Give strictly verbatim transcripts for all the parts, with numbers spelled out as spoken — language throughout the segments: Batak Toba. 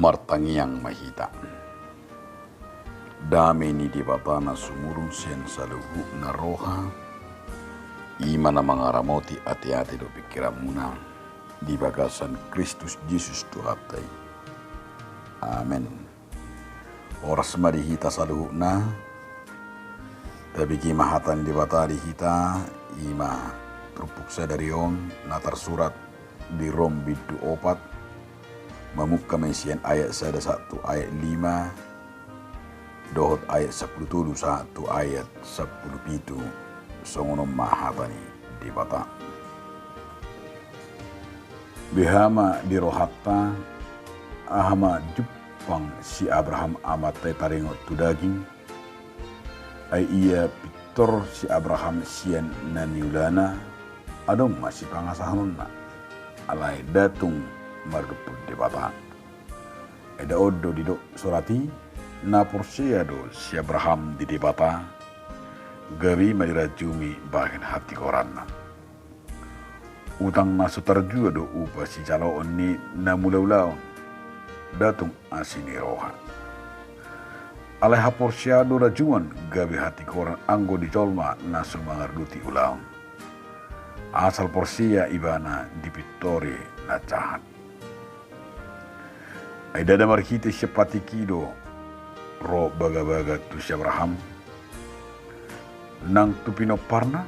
Martangiang ma hita. Dame ni Debata na sumurung sian saluhutna roha, i ma na mangaramoti ateate dohot pingkiranmuna di bagasan Kristus Jesus Tuhanta i. Amen. Horas ma di hita saluhutna. Tabege ma hata ni Debata di hita, i ma turpuk sadari on na tarsurat di Rom bindu opat, mamungka ma i sian ayat sada sahat tu ayat lima, dohot ayat sampulu tolu sahat tu ayat sampulu pitu. Songon on ma hata ni Debata. Beha ma di rohanta, aha ma jumpang si Abraham amanta i taringot tu daging, ai ia pintor si Abraham sian na niulana, adong ma sipangasahononna, alai nda tung mardophon Debata. Eda on do didok surat i, na porsea do si Abraham di Debata, gabe ma dirajumi bahen hatigoranna. Utang na so tarjua do upa sijaloon ni na mulaulaon, nda tung asi ni roha. Alai haporseaon do rajuman gabe hatigoran anggo di jolma na so mangaradoti ulaon. Asal porsea ibana dipintori na jahat. Ai ndada marhite sian patik i do ro bagabaga tu si Abraham, nang tu pinomparna,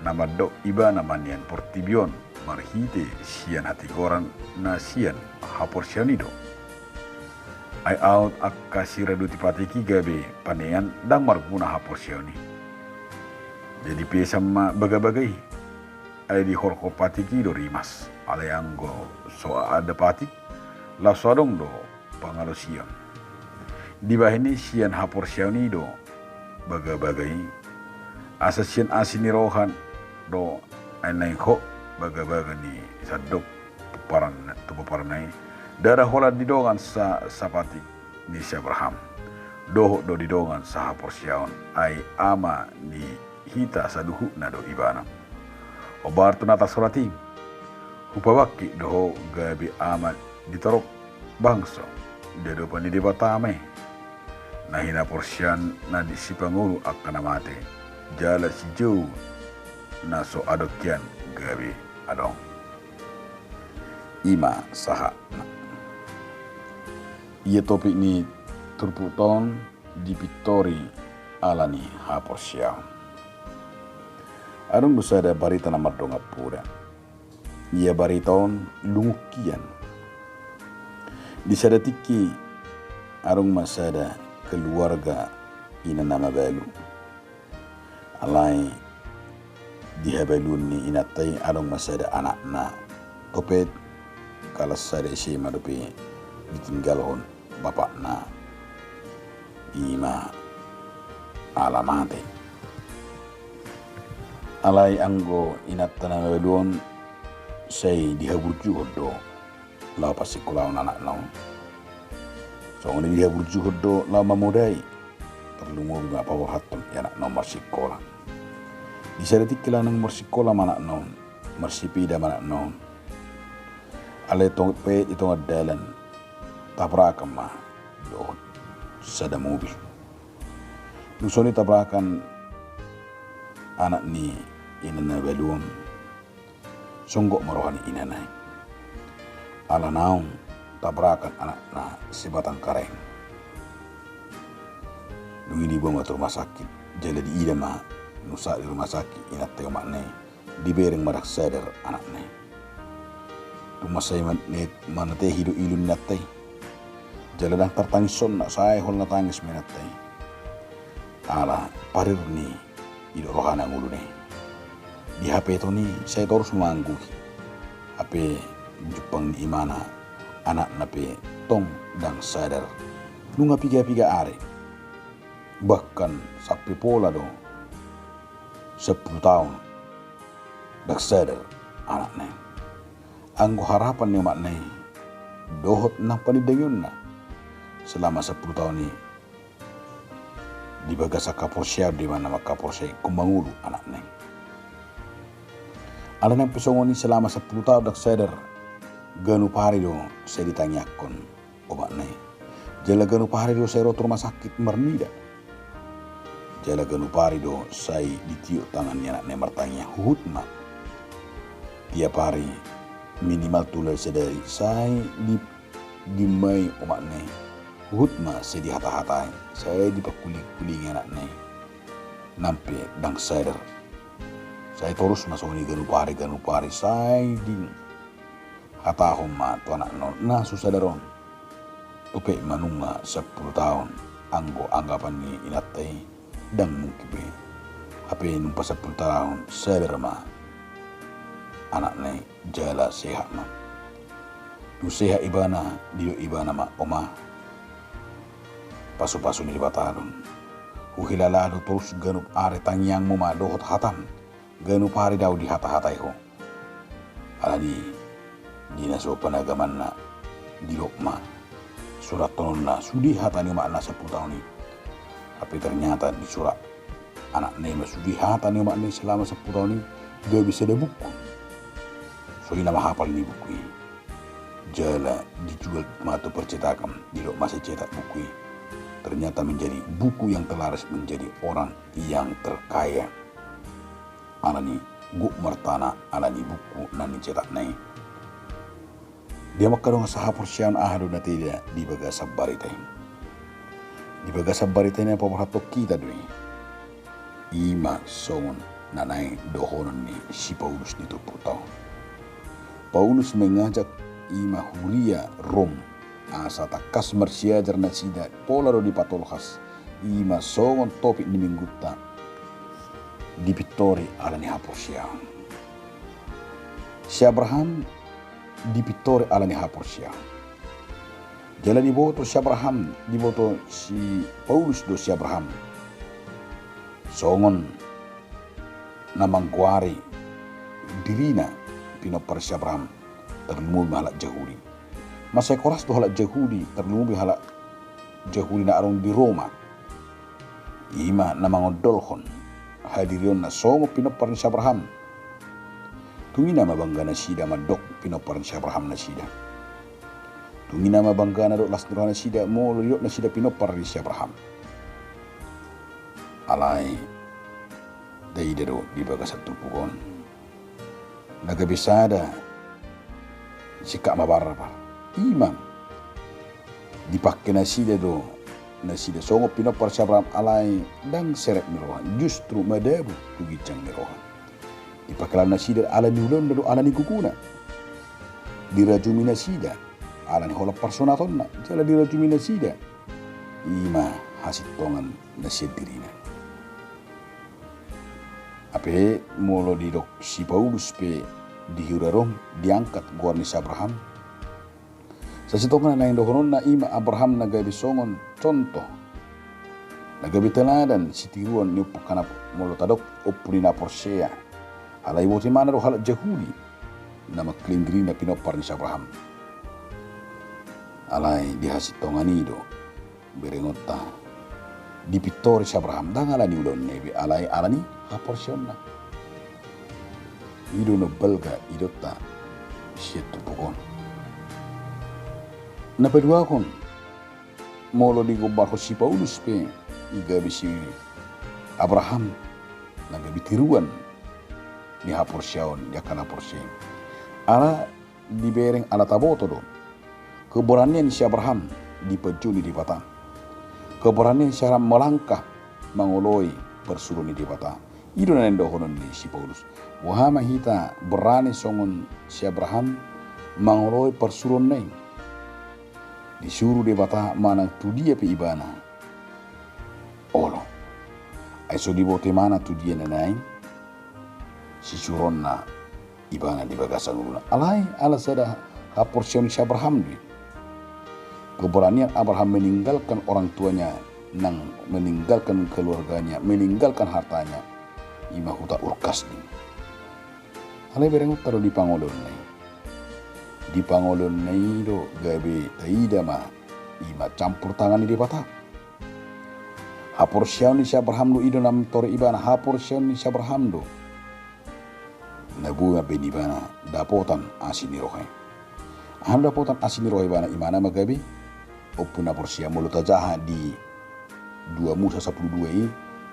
na mandok ibana manian portibi on marhite sian hatigoran na sian haporseaon i do. Ai aut angka siradoti patik i gabe panean ndang marguna haporseaon i. Jadi pesan ma bagabaga i. Ai dihorhon patik i do rimas, alai anggo so ada patik, laos so adong do pangalaosion. Dibahen i sian haporseaon i do bagabaga i, asa sian asi ni roha do ai naeng hot bagabaga ni sandok pomparan tu pomparna i, ndada holan di dongan sa, sapatik ni si Abraham, dohot do di dongan sahaporseaon, ai ama ni hita saluhutna do ibana. Hombar tu na tarsurat i, hupabangkit do ho gabe ama di torop bangso di adopan ni Debata ma i, na hinaporseaonna di sipangolu angka na mate, jala sijou na so adong hian gabe adong. I ma sahatna. Ia topik ni turpukta on dipintori ala ni haporseaon. Adong do sada barita na mardongan poda. Ia barita on lungun hian. Di sada tingki adong ma sada keluarga ina na mabalu. Alai di habaluon ni inanta i adong ma sada anakna topet, kalas sada S M A dope ditinggalhon bapakna, i ma ala mate. Alai anggo inanta na mabalu on sai dihaburjuhon do laho pasikkolahon anakna on. Songon i dihaburjuhon do laho mamodai, tarlumobi ma paborhathon i anakna on marsikkola. Di sada tingki laho naeng marsikkola ma anakna on, marsipeda ma anakna on. Alai tong pe di tonga dalan tabrakan ma dohot sada mobil. Dung songon i tabrakan anak ni ina na mabalu on, songgop ma roha ni inana i. Ala naung tabrakan anakna sibatang kareng. Dung i diboan ma tu rumah sakit, jala diida ma dung sahat di rumah sakit inanta i omakna i, dibereng ma ndang sadar anakna i. Tung mansai man-, net-, manatehi do ilu ni inanta i. Jala ndang tartangishon na, sai holan na tangis ma inanta i. Ala parir ni didok rohana ngoluna i. Di hape toni sai torus mangangguhi. Hape jumpang ni imana anakna pe tong ndang sadar. Nunga piga-piga ari. Bahkan sampe pola do sampulu taon ndang sadar anakna i. Anggo harapan ni omakna i dohot nang panindangionna selama sampulu taon i di bagasan haporseaon do imana manghaporsea ingkon mangolu anakna i. Alai nang pe songon i selama sampulu taon ndang sadar, ganup ari do sai ditangiangkon. omakna i. Jala ganup ari do sai ro tu rumah sakit marnida. Jala ganup ari do sai ditiop tangan ni anakna i martangiang, huhut ma. Tiap ari minimal tolu sadari sai di, didok ma i omakna i. Huhut ma sai dihatahatai, sai dipangkulingi-kulingi anakna i. Nang pe ndang sadar. Sai torus ma songon i ganup ari, ganup ari sai dihatahon ma tu anakna on na so sadar on. Dope ma nunga sampulu taon anggo anggapan ni inanta i ndang mungkin be. Hape nunga sampulu taon sadar ma anakna i jala sehat ma. Dung sehat ibana, didok ibana ma, "Oma, pasu-pasu ni Debata do on. Huhilala do torus ganup ari tangiangmu ma dohot hatam. Ganup ari do au dihatahatai ho." Alani di na so panagamanna didok ma surathononna sude hata ni omakna sampulu taon i. Hape ternyata disurat anakna i ma sude hata ni omakna i selama sampulu taon i, gabe sada buku. Songon i nama hapal ni buku i. Jala dijual ma tu percetakan, didok ma sai cetak buku i. Ternyata menjadi buku yang terlaris, menjadi orang yang terkaya. Alani gok martana alani buku na nicetakna i. Dia mangkadongan sahaporseaon, aha do na taida di bagasan barita i? Di bagasan barita i na paborhathon hita do i. I ma songon na naeng dohonon ni si Paulus di turpukta on. Paulus mengajak i ma huria Rom asa tangkas marsiajar nasida, pola do dipatolhas i ma songon topik ni minggunta, dipintori alani haporseaon. Si Abraham dipintori alani haporseaon. Jala diboto si Abraham, diboto si Paulus do si Abraham songon na manggoari dirina pinompar ni si Abraham, tarlumobi ma halak Jahudi. Mansai horas do halak Jahudi, tarlumobi halak Jahudi na adong di Roma. I ma na mangondolhon hadirionna songon pinompar ni si Abraham. Tung i nama bangga nasida mandok pinompar ni si Abraham nasida. Tung i nama bangga na dok las ni roha nasida molo didok nasida pinompar ni si Abraham. Alai taida do di bagasan turpuk on na gabe sada singkat mabarbar. I ma dipangke nasida do nasida songon pinompar ni si Abraham, alai ndang serep ni roha, justru madabu tu ginjang ni roha. Dipangke laho nasida alani ulaonna do alani gogona. Dirajumi nasida alani holan parsunatonna, jala dirajumi nasida i ma hasintongan na sian dirina. Hape molo didok si Paulus pe di huria Rom diangkat goar ni si Abraham. Sasintongna na naeng dohononna i ma Abraham na gabe songon contoh, na gabe teladan sitiruon ni ompu, karna molo tadok ompu ni na porsea. Alai botima do halak Jahudi na mangklaim dirina pinompar ni si Abraham. Alai di hasintongan i do berengonta dipintori si Abraham, ndang alani ulaonna i be, alai alani haporseaonna. I do na balga didokta sian turpuk on. Na paduahon, molo digombarhon si Paulus pe, gabe si Abraham na gabe tiruan ni haporseaon di angka na porsea. Ala dibereng ala taboto do keberanian ni si Abraham di panjou ni Debata. Keberanian ni si Abraham melangkah mangoloi parsuruon ni Debata. I do na naeng dohonon ni si Paulus. Boha ma hita berani songon si Abraham mangoloi parsuruonna i? Disuru Debata manang tu dia pe ibana, olo. Ai so diboto ibana tu dia na naeng sisuruonna ibana di bagasan ngoluna. Alai ala sada haporseaon ni si Abraham do i. Keberanian Abraham meninggalkan orang tuanya, nang meninggalkan keluarganya, meninggalkan hartanya, i ma huta Ur Kasdim. Alai berengonta do di pangoloionna i. Di pangoloionna i do gabe taida ma i ma campur tangan ni Debata. Haporseaon ni si Abraham do i do na mantori ibana, haporseaon ni si Abraham do na boi mambaen ibana dapotan asi ni roha i. Aha do dapotan asi ni roha ibana? Imana ma gabe Ompu na porsea, molo tajaha di dua Musa sampulu dua i,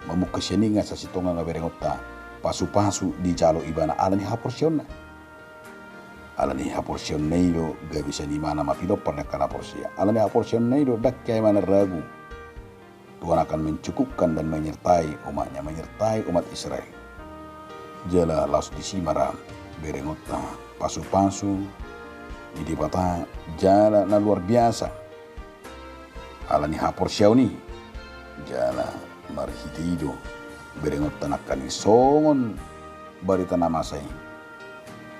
mamungka sian i nga sasintongna na berengonta pasupasu dijalo ibana ala ni haporseaonna. Ala ni haporseaonna i do gabe sian imana mapinomparni angka na porsea. Ala ni haporseaonna i do ndang hea imana ragu. Tuhan akan mencukupkan dan menyertai umat-Nya, menyertai umat Israel. Jala laos disi ma ra berengonta pasupasu ni Debata jala na luar biasa. Ala ni haporseaon i jala marhite i do berengonta nangkaning songon barita na masa i.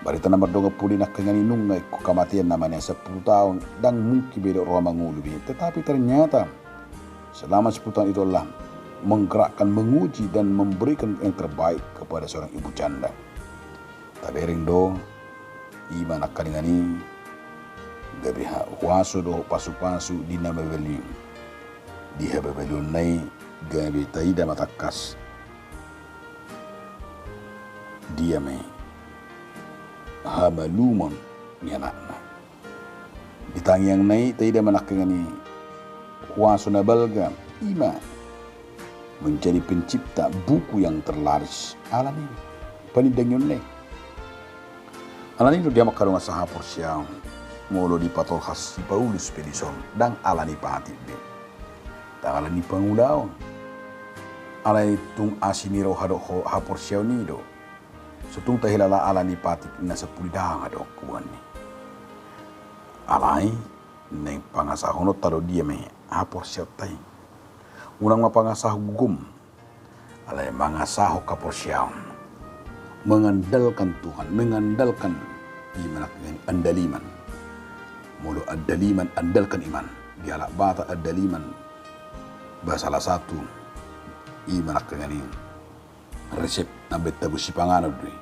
Barita na mardongan pudi nangkaning i nunga ingkon hamatean na manean sampulu taon, ndang mungkin be didok roha mangolu be. Tetapi ternyata selama sepuluh tahun itu Allah menggerakkan, menguji dan memberikan yang terbaik kepada seorang ibu janda. Tabereng do, i ma nangkaningan i gabe ha-, huaso dohot pasupasu di na mabali. Di hababalionna i gabe taida ma tangkas dia ma i hamalumon ni anakna. Di tangiangna i taida ma nangkaningan i huaso na balga, i ma menjadi pencipta buku yang terlaris. Ala ni panindangionna i. Ala ni do di hamu angka dongan sahaporseaon, molo dipatolhas si Paulus pe dison, ndang ala ni patik be. Ndang ala ni pangulaon. Alai tung asi ni roha dohot haporseaon i do. So tung tahilala ala ni patik na sampulu dang adong hubuan ni. Alai naeng pangasahononta do dia ma i haporseaonta i. Unang ma pangasahon gugum. Alai mangasahon haporseaon. Mengandalkan Tuhan, mengandalkan iman, andaliman. Molo andaliman, andalkan iman. Di halak Batak andaliman ba salah satu iman, angka i resep na baen tabo sipanganon do i.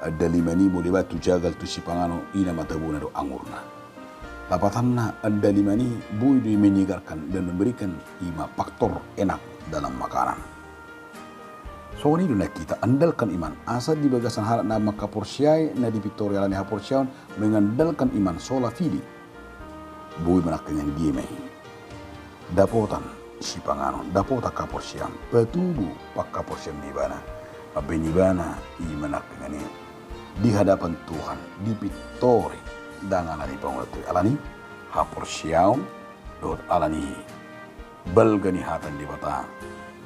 Andaliman i molo dibaen tu jagal tu sipanganon, i nama tabona do angurna. Lapatanna andaliman i boi do i menyegarkan dan memberikan i ma faktor enak dalam makanan. Songon i do na hita andalkan iman, asa di bagasan halak na mangkaporseai, na dipintori ala ni haporseaon, mengandalkan iman, sola fide. Boi ma nangkaningan dia ma i dapotan sipanganon, dapotan haporseaon, patubu panghaporseaon ni ibana. Mambaen ibana i ma nangkaningan i di hadapan Tuhan, dipintori, ndang ala ni pangula tu i, ala ni haporseaon dohot ala ni balga ni hata ni Debata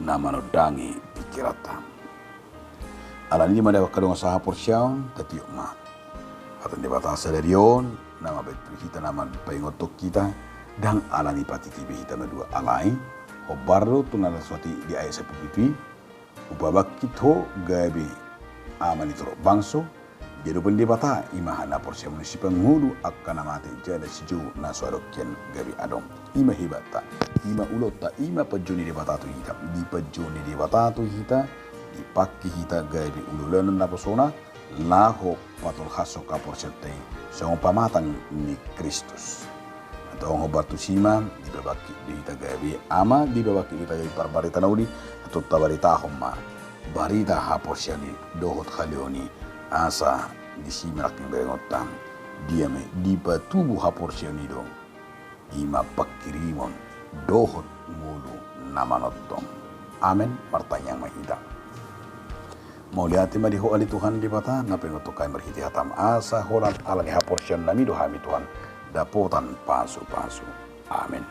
na manondangi pingkiranta. Ala ni i ma da angka dongan sahaporseaon, tatiop ma hata ni Debata sadari on, na mambaen tu hita, na mampaingothon hita, ndang ala ni patik i be hita madua, alai hombar do tu na laos di ayat sampulu pitu i, hupabangkit ho gabe ama ni torop bangso, di adopan Debata, i ma haporseaon ni sipangolu angka na mate jala sijou na so adong hian gabe adong. I ma hebatta, i ma ulaonta, i ma panjou ni Debata tu hita, dipanjou ni Debata tu hita, dipangke hita gabe ulaon naposona, laho patolhashon haporseaonta i songon pamatang ni Kristus. Antong hombar tusi ma, dipabangkit do hita gabe ama, dipabangkit do hita gabe parbarita na uli, antong tabaritahon ma barita haporseaon i dohot haleon i, asa disi ma nangkin berengonta, dia ma i dipatubu haporseaon i do. I ma pangkirimon dohot ngolu na manongtong. Amen. Martangiang ma hita. Mauliate ma di Ho ale Tuhan Debata, na paingothon hami marhite hataM, asa holan ala ni haporseaonnami do hami Tuhan dapotan pasupasu. Amen.